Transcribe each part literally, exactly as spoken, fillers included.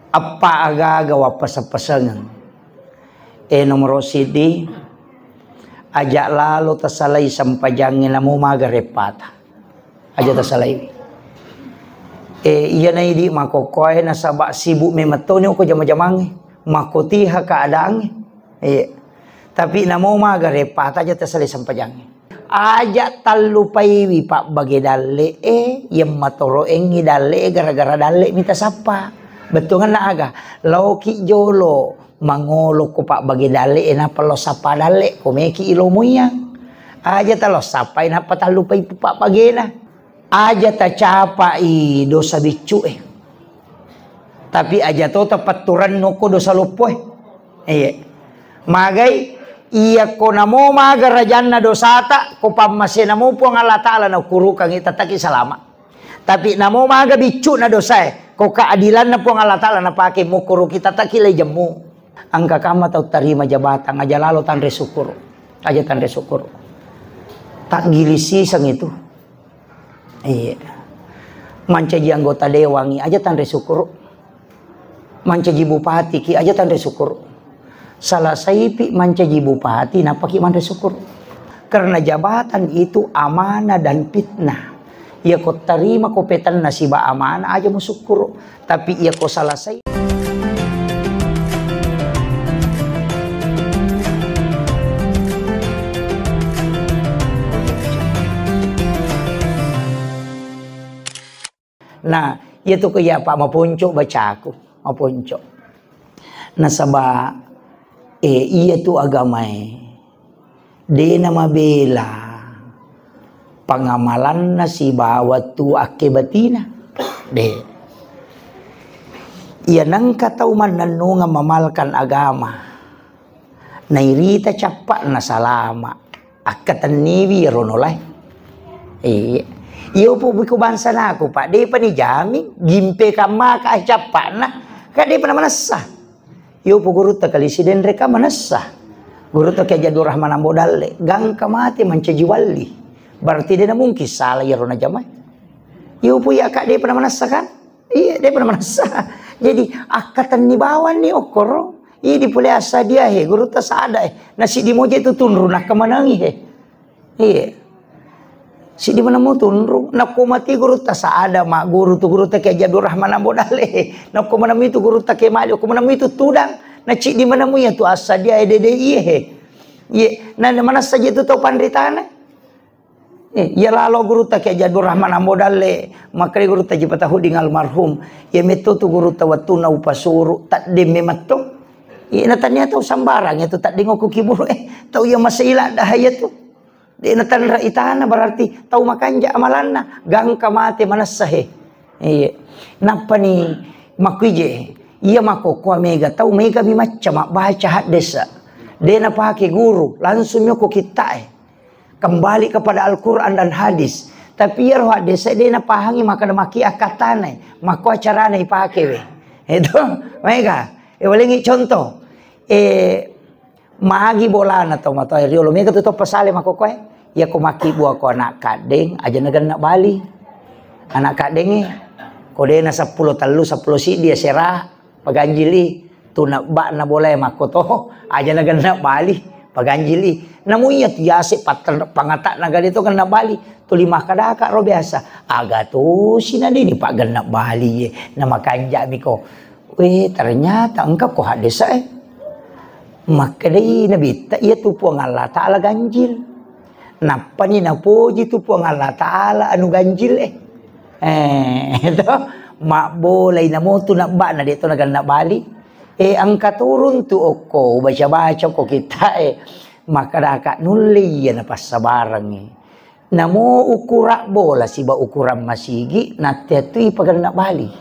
Eppa aga-aga wappaseng-pasengeng. Eh, nomoro siddi, aja lalo tasalai sempajangnge namo maga reppata. Aja tasalai. Eh, iya na idi makokkoe nasaba sibuk memettoni ko jama-jamangnge. Makotiha keadaangnge. Iya. Tapi namo maga reppata aja tasalai sempajangnge. Aja tallupaiwi pabbage dalle'e, yemmatoroengngi dalle'e gara-gara dalle mita sappa. Bettuanna aga? Laoki jolo mangolo ko pabbage dalle'e nappa lo sappa dalle, ko meki ilo muiang. Aja talo sappai nappa tallupai pabbagena. Aja tacapai dosa biccu'e. Tapi aja to tapatturanno ko dosa loppoe. Iya. Magai, iya ko namo maga rajanna dosata, ko pammasena mo Puang Allah Ta'ala naukurukangi, tattaki salama. Tapi namo maga biccu'na dosae, ko keadilanna Puang Allah Ta'ala napake mukkuruki, tattaki lai jemmu. Engka kamma tau tarima jabatan, aja lalo tanre syukur. Aja tanre syukur. Taggili siseng itu. Iya. Mancaji anggota dewangi aja tanre syukur. Mancaji bupatiki aja tanre syukur. Salasaipi mancaji bupati, nappaki manre syukur. Karena jabatan itu amanah dan fitnah. Iya ko tarima ko petanna siba amanah aja musyukur. Tapi iya ko salasai. Nah, iya tu ko iya, Pak, maponco bacaku, maponco. Nasaba, eh, iya tu agamae. De namabela pangamalanna sibawa tu akkebatina. De. Iya nengka tau mannennungeng mamalkan agama. Nairita cappa'na salama. Akkatenniwi iyaro nolae. Iya. Iyo pu biko bangsa naku, Pak, depa ni jami, gimpe kammaka cappa'na, ka depa na manessa. Iyo pu gurutta kali Sidenreng ka manessa. Gurutta Kiai Haji Abdul Rahman Ambo Dalle, gangka mate mancaji walli. Berarti de na mungkin salah iyaro najamai. Iyo pu iya ka depa na manessa kan? Iya, depa na manessa. Jadi, akkatenni bawanni okkoro. Idi pole Assadia he, gurutta Saada he. Na siddi moje tu tunru nakkamanangi he. Iya. Siddi maneng mu tunru. Nakko mati gurutta Saada, magguru tu gurutta Kiai Haji Abdul Rahman Ambo Dalle he. Nakko maneng mu itu gurutta Kiai Malik, ko maneng mu itu tudang. Na siddi maneng mu iya tu Assadia he, dede iye he. Iya, na manessa je tu tau panritana. Eh, iya lalo gurutta Kiai Haji Abdul Rahman Ambo Dalle, makkeda gurutta Haji Patahudin almarhum, iya metto tu gurutta wettunna upasuru, taddeng memetto. Iya, na tania tau sambarang iya tu taddeng okko kiburu, eh, tau iya masei ladda iya tu. De natanra itana berarti tau makanja amalanna, gangka mate manessa he. Iya. Nappani makkuije, iya makkokkoa mega tau mega mi macca mabbaca haddesa. De napake guru, langsung mi okko kittae. Kembali kepada Al-Quran dan hadis. Tapi iyaro haddese de napahangi makkeda maki akkattana, makko acarana ipake we. Itu, mega. E, walengi contoh. E, magi bolana to matoa riolo mega tu to pasale makko koe. Iya ko maki bua ko anak kaddeng, aja nagenna bali. Anak kaddengnge, ko dena seppulo tellu, seppulo siddi ya sera. Paganjili, tu nebba'na bolae makkoto, aja nagenna bali, paganjili. Namu iya tu yase patten-, pangata'na gade to genna bali, tuli makkadaka ro biasa, aga tosi na deni paggenna bali ye, na makanja'mi ko. Weh, ternyata engka ko haddesa e. Makkedai Nabitta, iya tu Puang Allah Ta'ala ganjil. Nappani napoji tu Puang Allah Ta'ala anu ganjil e. Eh, to, mabbolai namotu nabba'na de to nagenna bali. Eh, engka turun tu okko, baca-baca ko kitta e. Makkadaka nulle iya napassabarengngi. Namo ukura bola siba ukuran masigi, natteattui pagenna bali.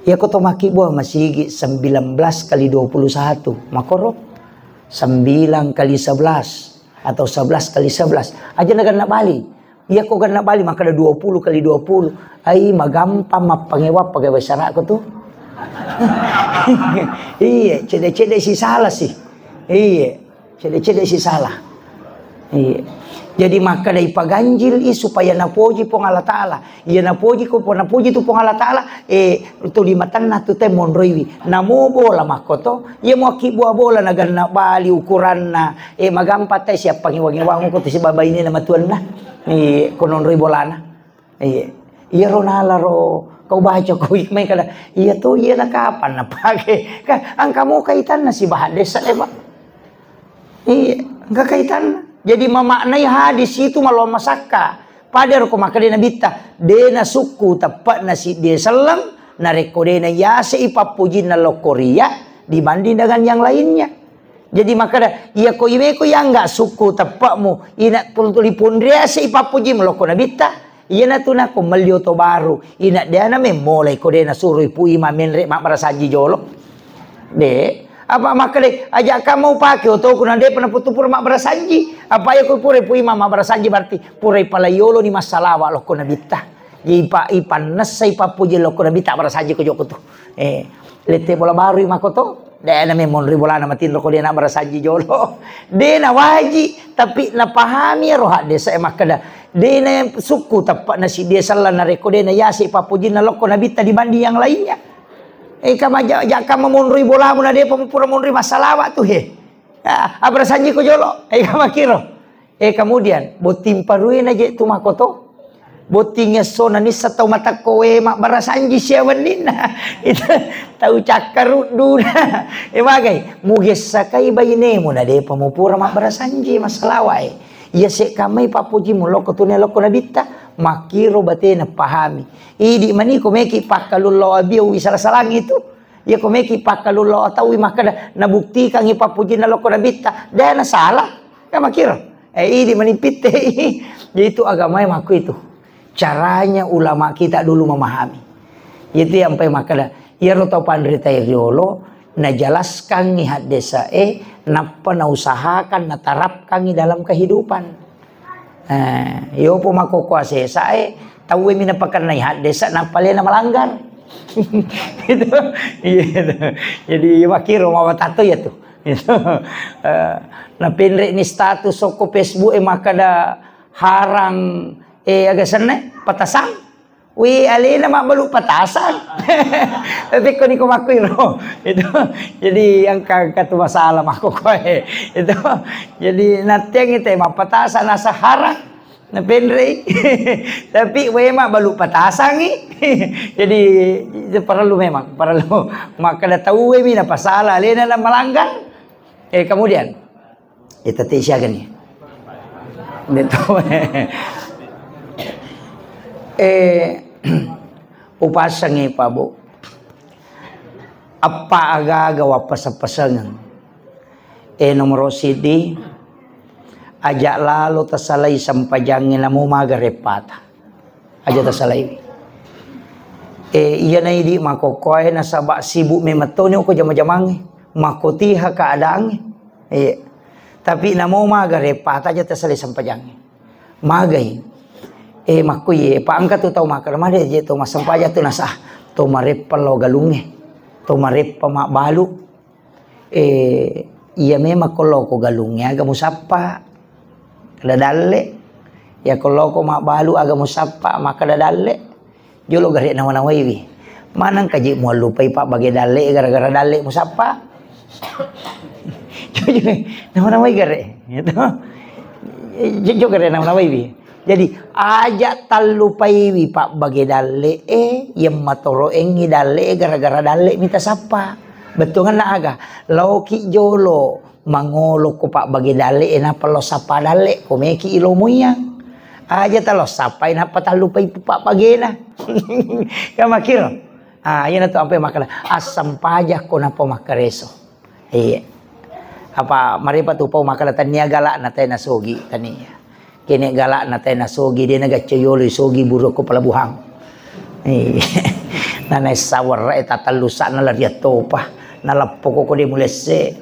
Iyako to makkibua masigi sembilan belas kali dua puluh satu, makoro sembilan kali sebelas atau sebelas kali sebelas. Aja nagenna bali. Iyako genna bali makkeda dua puluh kali dua puluh. Ai, magampang mappangewa pegawai syarakku tu. Iye, cedde-cedde si salah si. Iye. Cedde-cedde si salah. Iya. Jadi makkeda ipaganjil i supaya napoji Puang Allah Ta'ala. Iya napoji ko, napoji tu Puang Allah Ta'ala, eh, tuli matenna tu te monroiwi. Namo bola makkoto, iya mo akkibbua bola naganna bali ukuranna, eh, magampa te siappangi wangi-wangi ko tu sibabaine na matuanna. Eh, ko nonroi bolana. Iya. Iyaro nalaro kau baca ko mai kada, iya to, iya na kapan napake? Kan engka mo kaitanna sibawa haddesa, eh, Pak. Iya, engka kaitanna. Jadi memaknai hadis itu maloang masakka. Pada ro ko makkeda Nabitta, de nasukku teppe'na siddie selleng, narekko de nayasei pappojinna lokko ria dibanding dengan yang lainnya. Jadi makkeda, iya ko iwe ko iya enggak sukku teppe'mu, ina tuli punriasei pappojimu lokko Nabitta, iyana tu nako melli oto baru, ina deana memmolai ko de nasuroi Pu Imam menre mabbarasanji jolo. De, apa makkeda, aja kamu pake otoku na depa naputtu pura mabbarasanji. Apa iya ko pura Pu Imam mabbarasanji berarti pura ipalaioloni massalawa lokko Nabitta. Jadi ipa-, ipannessai pappoji lokko Nabitta mabbarasanji ko jokko tu. Eh, lette bola baru i makkoto. Dena memmonri bolana matinro ko dena barasanji jolo. Dena waji, tapi napahami ero haddesa e makkeda, dena sukku teppe'na siddie selleng narekko dena yase pappojinna lokko Nabitta dibanding yang lainnya. Eh, kama ja-, ja-, kama monroi bolamu na depa mupura monroi massalawa tu, he. Ah, abarasanji ko jolo. Eh, kama kiro. Eh, kemudian, botting paruena je tu makkoto. Botting esso na nissa tau matakko we mabbarasanji sia wenninna. Itu tau cakkaruddu. Eh, magai, mugessakai bainemu na depa mupura mabbarasanji massalawa e. Iya se kamai pappojimu lokko tune lokko Nabitta, makkiro batena pahami. Idi maniko meki pakkalullo abio wi sala-salangi tu. Iya ko meki pakkalullo ataui makkeda nabuktikangi pappojinna lokko Nabitta, dena salah. Kan makkiro. Eh, idi mani pitte. Jadi itu agamae makku itu. Caranya ulama kita dulu memahami. Itu yang paling makkeda. Iyaro tau panrita riolo najelaskangi haddesa e, nappa nausahakan natarapkangi dalam kehidupan. Eh, yopo makkokkoe sesa e, tauwe mi napakennai haddesa nappa alena malanggar. Itu, iya itu. Jadi makkiro mawatato ya tu. Itu. Eh, napenre ni status sokko Facebook e makkeda harang, eh, aga senne, patasang. Wi, alena mabbalu patasang. Tapi ko niko makkuiro. Itu. Jadi engka, engka tu masalah makkokkoe. Itu. Jadi nattiangi te mappatasang nasa harang. Napenrei. Tapi we mabbalu patasangi. Jadi itu perlu memang, perlu. Makkeda tauwe mi napasala alena na malanggar. Eh, kemudian Ita te siaga ni. Betul. Eh, upasangi Pak Bu. Apa aga-aga wappaseng-pasengeng. Eh, nomoro sidi, aja lalo tasalai sempajangi namu maga repata. Aja tasalaiwi. Eh, iya na idi makkokkoe nasaba sibuk memettoni ko jama-jamangnge. Makkotiha keadaangnge. Iya. Tapi namo maga repata aja tasalai sempajangnge. Magai. Eh, makko iye, pa engka tu tau makkeda, made je to massempajang tu nasa. To mareppa lao galungnge. To mareppa mabbalu. Eh, iya memang ko loko galungnge aga musappa. Kada dalle. Ya ko loko mabbalu aga musappa, makkeda dalle. Jolo gare nawa-nawaiwi. Maneng kaji muallupai pabbage dalle gara-gara dalle musappa. Jolo nawa-nawai gare. Gitu. Jolo gare nawa-nawaiwi. Jadi, aja tallupaiwi pabbage dalle e, yemma toroengngi dalle e gara-gara dalle mita sappa. Bettuanna aga? Laoki jolo mangolo ko pabbage dalle e, nappa lo sappa dalle, ko meki ilo muiang. Aja talo sappai nappa tallupai pabbagena. Kan makkiro. Ah, iyana tu ampe makkeda, assampajang ko nappa makkareso. Iya. Apa marepa tu pau makkeda, tania galak na tai nasogi, tania. Kene galak na tai nasogi, de nagacco yolo sogi buru ko pelabuhan. Iya. Nana sawarra e tatellu sa na lariat topa. Naleppo ko ko de mulesse.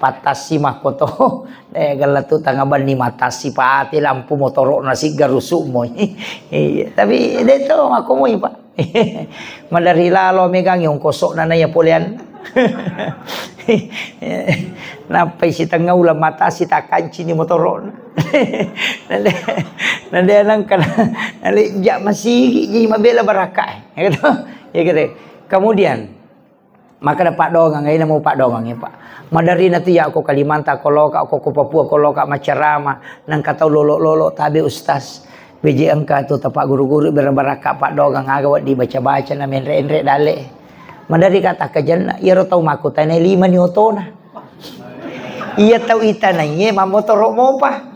Patasi makkoto. Eh, gella tu tanga banni matasi pati lampu motoro na sigga rusuk moi. Iya. Tapi de to makko moi, Pak. Madari lalo megangi ongkosok nana ya polean. Nappai sitengnga uleng mata sitakancini motoro'na. Nade, nade nangka nale ja masigi ji mabela baraka. Ya gitu. Ya gitu. Kemudian, maka ada paddoangeng, ini mau paddoangeng ya, Pak. Maderri natu ya ko Kalimantan, ko loka, ko, ko Papua, ko loka macerama, nangka tau lolo-lolo tabe ustaz. Beje engka tu tapa guru-guru berbaraka paddoangeng aga wedding baca-baca na menre-enre dale. Maderri kata kajenna, iyaro tau makkutana lima ni otona. Iya tau itanaiye mammotoro mopa.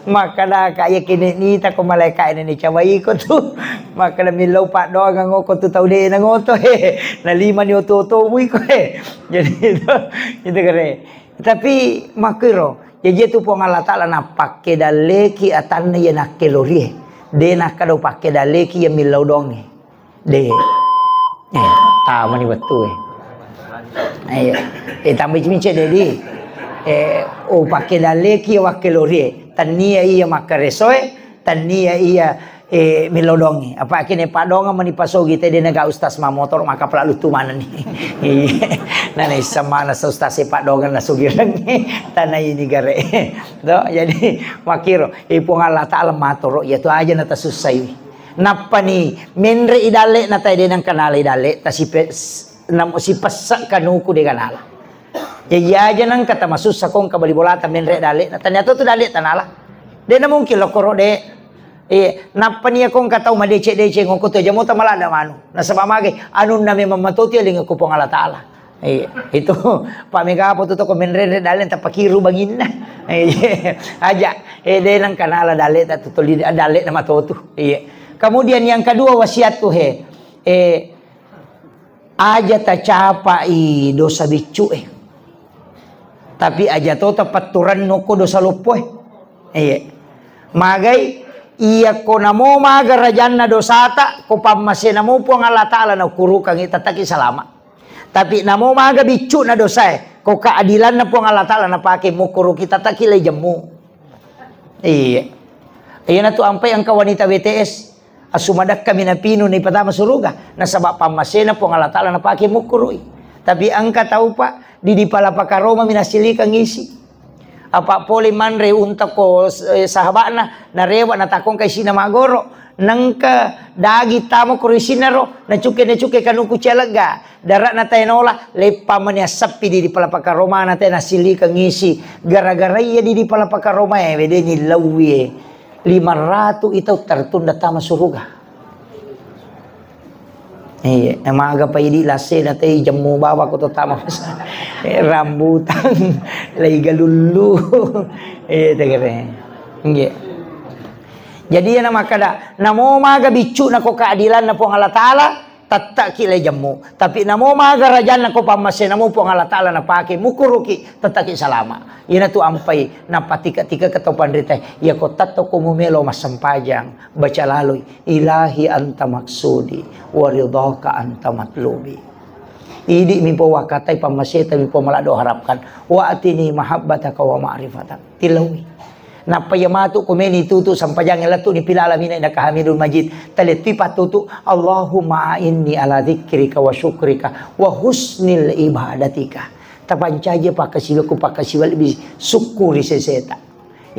Makkada ka iya kene nita ko malaika ini ni cawa iko tu. Makkada millau paddoangeng ko tu tau de na ngoto he. Na lima ni oto-oto mu iko he. Jadi itu, itu kare. Tapi makkiro, jaji tu Puang Allah Taala napakke dalleki atanna iya nakkelorie. De nakkada pakke dalleki iya millau donge. De. Eh, tamani wettu e. Ayo. Eh, tambai cimice dedi. Eh, oh, pakke dalleki wakkelorie. Tania iya makkaresoe, tania iya, eh, milodongi. Apa kene paddoangeng mani pasogi te de naga ustaz mamotor maka pelalu tu mana ni. Iya. Nana isama na ustaz e paddoangeng na sugireng. Tanah ini gare. Do, jadi makkiro, eh, Puang Allah Taala matoro, iya tu aja na tasussai. Nappani menre i dalle na tae de nangka nala i dalle, tasipe-, s-, nam-, sipesse kanuku de ganala. Ya, iya aja nangka tamasussa kong kabali bolata menre dalle, na tania tu dalle tanala. De na mungkin lokoro de. Eh, nappani ya kong katau madece-dece ngoko tu aja mota malada manu. Nasaba mage, anunna memang matoti aling ko Puang Allah Taala. Iya, itu Pak Mega apa tu toko menre dalle tapakiru banginna. Iya, aja. Eh, de nangka nala dalle ta tutuli dalle na matotu. Iya. Kemudian yang kedua wasiat tu he. Eh, aja tacapai dosa biccu e. Tapi aja to tapatturanno ko dosa loppo e. Iya. Magai iya ko namo maga rajanna dosata, ko pammasena mo Puang Allah Taala na ukurukangi tataki salama. Tapi namo maga biccu'na dosae, ko keadilanna Puang Allah Taala napake mukkuruki tataki lai jemmu. Iya. Iyanatu ampai engka wanita B T S, assumadakka minapinu ni patama suruga, nasaba pammasena Puang Allah Taala napake mukkurui. Tapi engka tau, Pak, di, di palapaka Roma minasilikang isi. Apa pole manre unta ko, eh, sahaba'na, narewa natakongka isina magoro, nengka dagi tamo ko isinaro, nacuke-nacuke kanuku cialegga, dara'na tae nola, leppa mani assappi di, di palapaka Romana tae nasilikeng isi, gara-gara iya di, di palapaka Romae, wedeni lauwie, lima ratu itau tertunda tama suruga. Iya, maga pa idi lassena tei jemmu bawang ko to tama. Eh, rambutan, lai galullu. Eh, tegere. Iya. Jadi iya na makkada, namo maga biccu na ko keadilan na Puang Allah Taala, tattaki lai jemmu. Tapi namo maga rajanna ko pammasena mo Puang Allah Taala napake mukuruki, tattaki salama. Iyanatu ampai napatika-tika ke tau panrita. Iya ko tatto ko mumelo massempajang, baca laloi. Ilahi anta maksudi, wa ridhaka anta matlubi. Idi mi po wakatai pammaseta mi po maladdo harapkan. Wa atini mahabbataka wa ma'rifatak. Tilaui. Nappa iya matu ko meni tutu sampajang lettu ni pila alamina innaka hamidun majid. Talettui pattutu, Allahumma a'inni ala dzikrika wa syukrika wa husnil ibadatika. Tapancaji pakkasiwiku pakkasiwi lebbi syukuri seseta.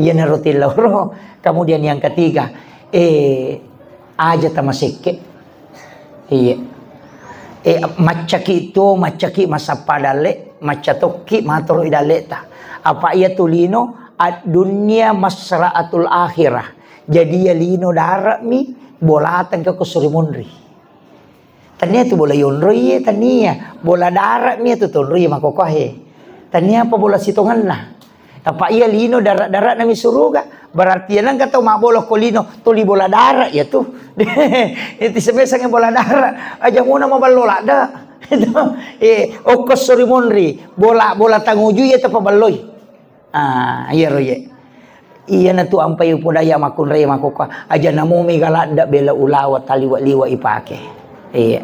Iyanaro tillauro. Kemudian yang ketiga, eh, aja tamasekke. Iya. Eh, maccaki to, maccaki massappa dalle, macca tokki matoro i dalleta. Apa iya tu lino, ad-dunya masra'atul akhirah. Jadi iya lino dara'mi, bolatengka ko suri monri. Tania tu bola yonroi ye, tania. Bola darat mi tu tonroi ye makokohe. Tania apa bola sitonganna. Apa iya lino darat-darat nami suruga. Berarti ya nengka tau mabbola ko lino, tuli bola darat ya tu. Itu semesange bola darat. Aja muna maballo ladda. Itu, eh, okko sori monri. Bola, bola tanguju ya tapa balloi. Ah, iyaro ye. Iyanatu ampai upodaya makkunrai makkokkoe, aja namo mega ladda bela ulaweng taliwa-liwa ipake. Iya.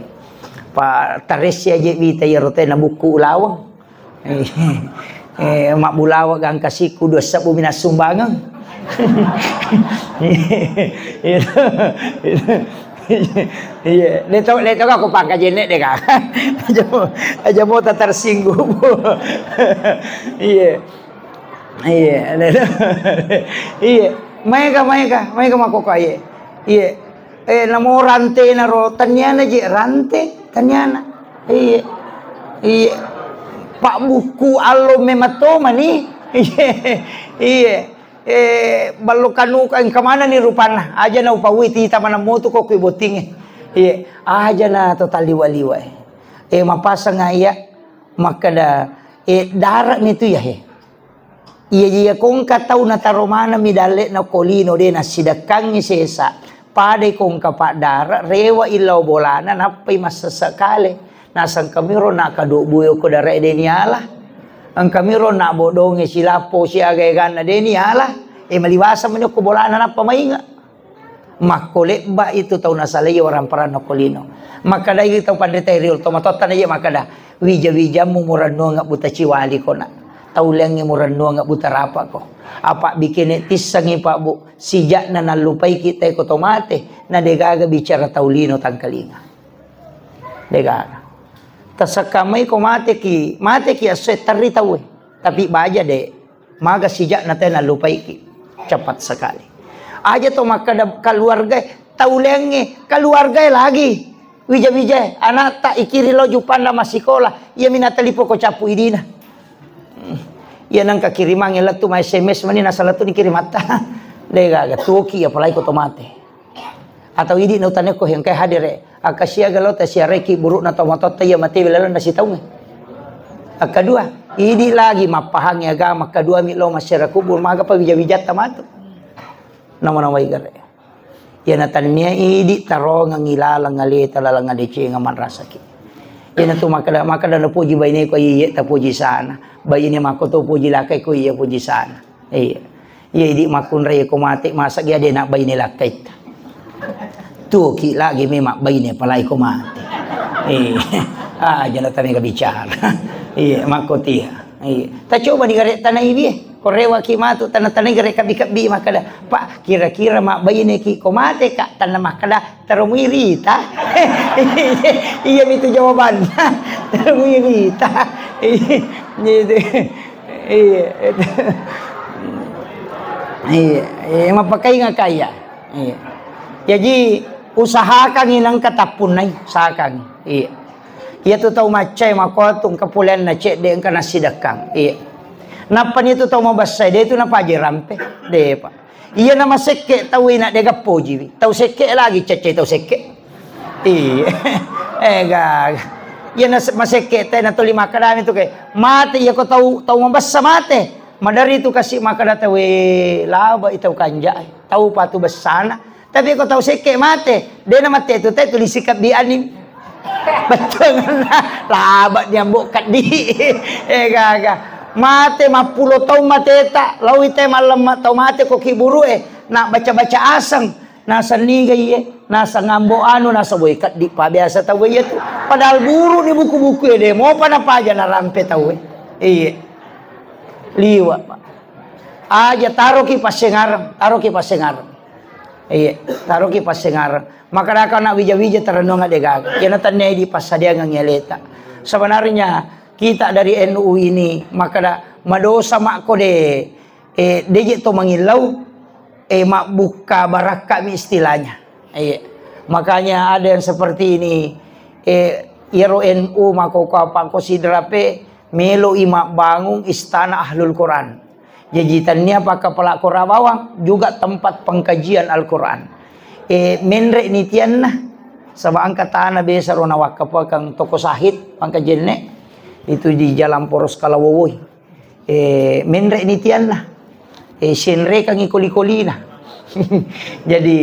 Pa taresse aje wita iyaro te nabukku ulaweng. Eh, mabbulaweng gangka sikku dua sebbu minassumbangeng. Iya. Iya. Iya, le to, le to ko pangkajenne de ka. Aja mo, aja mo ta tersinggung. Iya. Iya, iya. Maega, maega, maega makkokkoe. Iya. Eh, namo rantena ro, taniana je rante, taniana. Iya. Iya. Pak buku allo mematoma ni. Iya. Iya. Eh, ballo kanuka engka manani rupanna. Aja na upaui tita maneng motu ko kui bottinge. Iya. Aja na to taliwa-liwa. Eh, mapasang iya makkeda, eh, dara mi tu ya he. Iya, iya, kongka tau nataro maneng mi dalle'na ko lino, de nassidekkangngi sesa. Padai kongka paddara, rewa illau bolana, nappai massessa kale. Nasang kamiro na kadobbu ko dara de niala. Engkamiro na bodonge silappo siaga eganna de niala. E maliwasa meni ko bolana nappa mainga. Makko lebba itu tau nasalai orang peranno ko lino. Makkadai tau panrita riolo to matotta na iya makkada, wija-wijammu murennuang buta ciwali ko na. Tau leangnge murennuang buta rapa ko. Apa bikene tissangi Pak Bu, sijakna nallupaiki te ko to mate, na degaga bicara tau lino tangkalinga. Degaga. Tasakkamai ko mateki, mateki asso terri tau. Tapi baja de. Maga sijakna te nallupaiki. Cepat sekali. Aja to makkada keluarga, tau leangnge, keluarga lagi. Wija-wija, anakta ikiri lo jupanna massikola, iya mina telipo ko cappu idina. Hmm. Iya nangka kirimangnge lettu ma S M S mani nasala tu ni kirimatta. Degaga tuoki apalagi ko to mate. Atau idi na utanekko hengkai hadere. Akka siaga lo tasiareki burukna tomatoatta iya mate wela lonna sitaungnge. Akkadua, idi lagi mappahangi agama, akkadua mi lo masyarakat kubur, maga pa wija-wijatta matu. Nama-nama igare. Iya natannia idi tarongeng ilalang aleta lalang adecenga manrasaki. Iya natu makkada, makkada napuji baine ko iya tapuji sana. Baine makko to puji lakai ko iya puji sana. Iya. Iya, idi makkunrai ko mate, masa dia de nabbaine lakkaitta. Tuoki lagi memang baine palai ko mate. Iya. Ah, jana tami bicara. Iya, makko tia. Iya. Ta coba di gare tanai bie. Ko rewaki matu tana-tanai gare kabbi-kabbi makkada, "Pak, kira-kira mabbaine ki ko mate, Kak?" Tanna makkada, "Taro muirita." Iya mitu jawabanna. Taro muirita. Iya. Iya, itu. Iya, iya, mappakainga kaya. Iya. Jaji, usahakangi nengka tappunnai, usahakangi. Iya. Iya tu tau maccae makotu engka poleanna cedde engka nassidekkang. Iya. Nappani tu tau mabessai, de tu napaje rampe. De, Pak. Iya na masekke tau ina de gappojiwi. Tau sekke lagi cecce tau sekke. Iya. Eh, gaga. Iya na se-, masekke te na toli makkadami tu ke. Mate iya ko tau, tau mabessa mate. Madari tu kasi makkada tau, "We, laba i tau kanja, tau patu bessana." Tapi ko tau sekke mate, de na mate tu te tuli sikabbi ani. Bettuanna laba diambo kaddi. Eh, gaga. Mate mappulo taung mateta, lawi te mallemma tau mate ko kiburu e, na baca-baca aseng. Naseng niga iye, naseng ambo anu, naseng woi keddi pa biasa tau iye tu. Padahal buru ni buku-buku e de mopa napaja narampe tau e. Iye. Liwa, Pak. Aja taroki passengareng, taroki passengareng. Iye, taroki passengareng. Makadaka anak wija-wija tarennuang de gaga. Iyana tennai di passadiangang aleta. Sebenarnya kita dari N U ini makada madosa makko de Eh, deje to mangillau, eh, mabbukka barakka mi istilahnya. Eh, makanya ada yang seperti ini, eh, iyaro N U mako ko apa ko sidrape melo i mabbangung istana Ahlul Quran. Jaji tania pakkapala Quran bawang juga tempat pengkajian Al-Quran. Eh, menre ni tianna, saba angka tana besa ro nawakkapakang toko sahid pangkajenne, itu di Jalan Poros Kalawowoi. Eh, menre ni tianna. Eh, senrekangi koli-kolina. Jadi,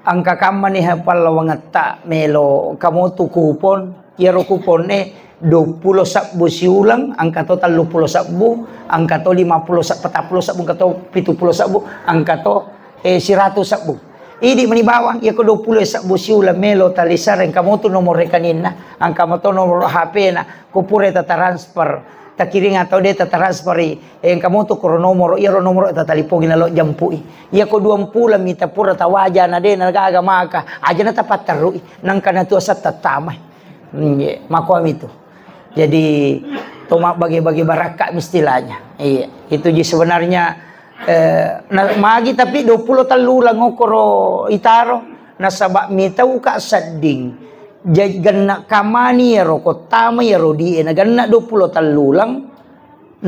angka kammani ha pallawangetta melo kamotu kupon, iyaro kupon e duappulo sebbu siuleng, angka to telluppulo sebbu, angka to limappulo se-, patappulo sebbu, angka to pituppulo sebbu, angka to, eh, siratu sebbu. Idi meni bawang, iya ko dua puluh e sebbu siuleng melo talisareng, engka motu nomor rekeninna, engka moto nomor H P-na, ko pura ta transfer, takiring atau de ta transfer i, engka motu koro nomor, iya ro nomor ta talipongi nalo jampui. Iya ko dua puluh mita pura tawaja na de na gaga maka, aja na tapatterui, nangka na tu asat tattamai. Hmm, iya, makoami tu. Jadi, to mabbage-bage barakka istilahnya. Iya, itu ji sebenarnya, eh, na-, magi tapi dua puluh tellu uleng okkoro itaro, nasaba mitauka sedding. Ja-, genna kamani iyaro kottama iyaro die, na genna dua puluh tellu uleng,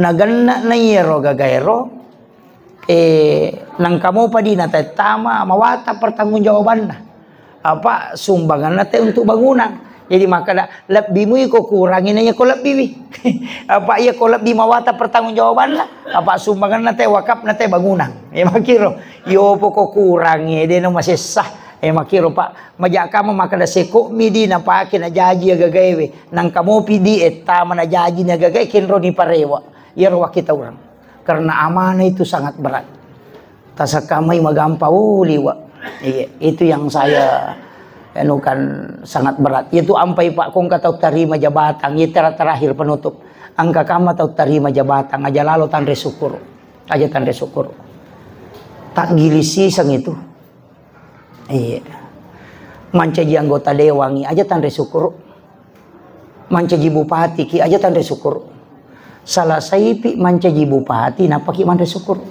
na genna na iyaro gagaero, Eh, nangka mopa di natattama mawata pertanggungjawabanna. Apa sumbanganna te untuk bangunan. Jadi makkeda, lebbi mui ko kurangi na iya ko lebbi wi. Apa iya ko lebbi mawata pertanggungjawabanna. Apa sumbanganna te wakafna te bangunan. Ya makkiro, yo poko kurangi de no masessa. Eh, makkiro, Pak, majakka makkeda seko mi di napake na jaji agagaewe. Nangka mopi di ettama na jaji na gagae kenro ni parewa. Iyaro wakkitaureng. Karena amanah itu sangat berat. Tasakamai magampa, oh, liwa. Iya, itu yang saya anukan sangat berat. Itu ampai Pak kongka tau tarima jabatan, iya tera-, terakhir penutup. Angka kama tau tarima jabatan, aja lalo tanre syukur. Aja tanre syukur. Tak gilisi sang itu. Iya. Mancaji anggota dewangi aja tanre syukur. Mancaji bupati ki aja tanre syukur. Salasaipi mancaji bupati, napaki manre syukur.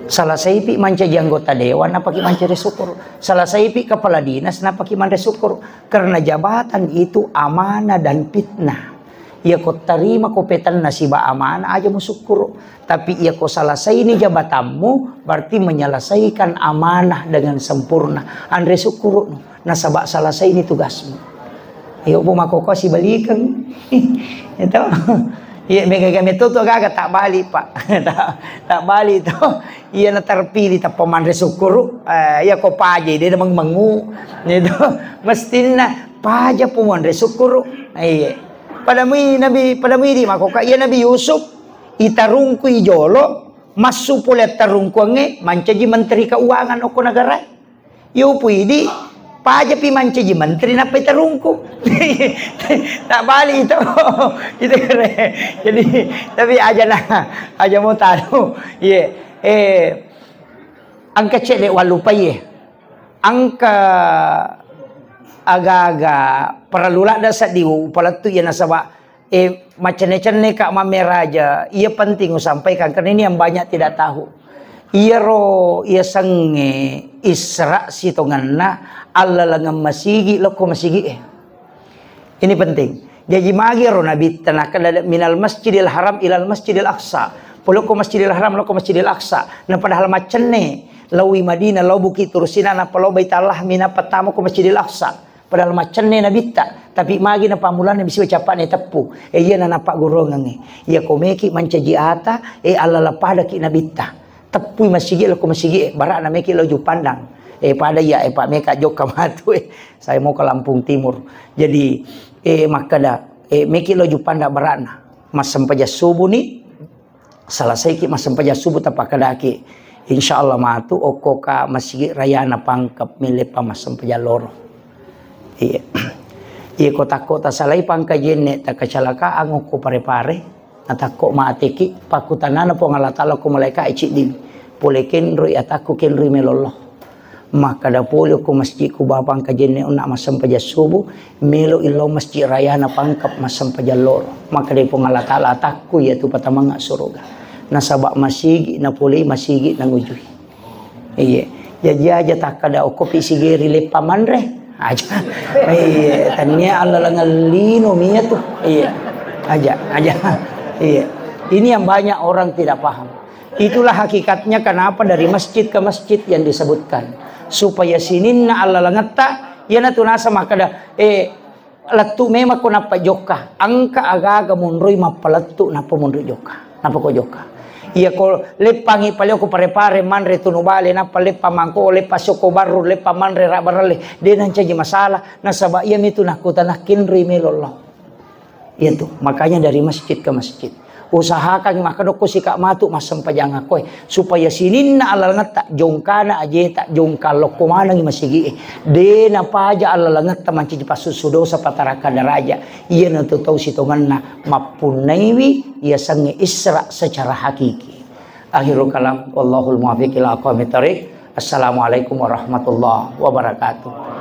Salasaipi mancaji anggota dewan, napaki manre syukur. Salasaipi kepala dinas, napaki manre syukur. Karena jabatan itu amanah dan fitnah. Iya ko tarima ko petanna siba amanah, aja musyukur. Tapi iya ko salasaini jabatanmu, berarti menyelesaikan amanah dengan sempurna. Anre syukur. Nasaba salasaini tugasmu. Iyo, bu, makkokko sibalikeng. Itu. Iya, mega-, mega metto tu gaga tak balik, Pak. Tak, tak balik tu. Iya na terpilih tappa manre syukur. Eh, iya ko paja, dia mengu-mengu. Itu. Mestinna paja pu manre syukur. Iya. Pada mui Nabi, pada mui di makkokka, iya Nabi Yusuf, itarungku ijolo, massu pole tarungkuangnge, mancaji menteri keuangan okko negara. Yo puidi, pajapi mancaji menteri nappa itarungku. Tak balik itu. Itu keren. Jadi, tapi aja nah, aja mau tahu. Iya. Eh, angka cek dek walupai ye. Angka aga-aga parallu ladda seddi upalettu iya nasaba Eh, macenne-cenne ka mammeraja, iya penting usampaikan karena ini yang banyak tidak tahu. Iyaro iya sengnge Isra sitongenna allalengeng masigi lokko masigi e. Ini penting. Jaji magi ro Nabitta nakkeda minal Masjidil Haram ilal Masjidil Aqsa. Polokko Masjidil Haram lokko Masjidil Aqsa. Nah, padahal maccenne lawi Madinah, lao Bukit Tursina, nappa lao Baitallah, minappa tamo ko Masjidil Aqsa. Padahal maccenne Nabitta, tapi magi na pammulana bisiwa cappa'na teppu. E, iya na napagguruangengnge. Iya ko meki mancaji ata, e, allala padaki Nabitta. Teppui masigi lokko masigi e, bara'na meki lao Juppandang. E, pada iya, e, Pak, meka jokka matu, e. Saya mau ke Lampung Timur. Jadi, e, makkeda, e, meki lao Juppandang bara'na. Massempajang subuh ni, Salasaiki massempajang subuh tapakkedaki, insya Allah matu okko ka masigi rayana Pangkep milleppa massempajang loro. Iya. Iya ko takko tasalai pangkajenne takacalakaan okko Pare-Pare, natakko mateki, pakkutanana Puang Allah Taala ko malaika e ciddi. Pole kenroi atakku kenroi melollo. Makkeda pole ko masjidku bapang kajenne onna massempajang subuh, melo illau masjid rayana Pangkep massempajang loro. Makkeda Puang Allah Taala atakku iyatu patamanga suruga. Nasaba masigi napolei masigi nangujui. Iya. Jaji aja takkeda okko pi sigeri leppa manre. Aja. Iya, tania allalengeng lino mia tu. Iya. Aja, aja. Iya. Ini yang banyak orang tidak paham. Itulah hakikatnya kenapa dari masjid ke masjid yang disebutkan. Supaya sininna allalengetta, iyanatu naseng makkeda, eh, lettu memang ko nappa jokka. Engka aga-aga monroi mappalettu nappa monroi jokka. Nappa ko jokka. Iya ko leppangi paleo ko Pare-Pare manre tunu bale, nappa leppa mangko, leppa soko barru, leppa manre rabbaralle. De nancaji masalah, nasaba iyamitu nakkutana kenroi melo lao. Iya tuh, makanya dari masjid ke masjid. Usahakangngi makkeda ko sika matu massempajang akkoe, supaya sininna allalengetta, jongkana ajeta, jongka lokko manengngi masigi'e. De napaja allalengetta mancaji passussu dosa, patarakka daraja. Iyanatu tau sitongenna mappunnaiwi yasengnge Isra secara hakiki. Akhirul kalam, wallahul muwaffiq ila aqwamit thariq. Assalamualaikum warahmatullahi wabarakatuh.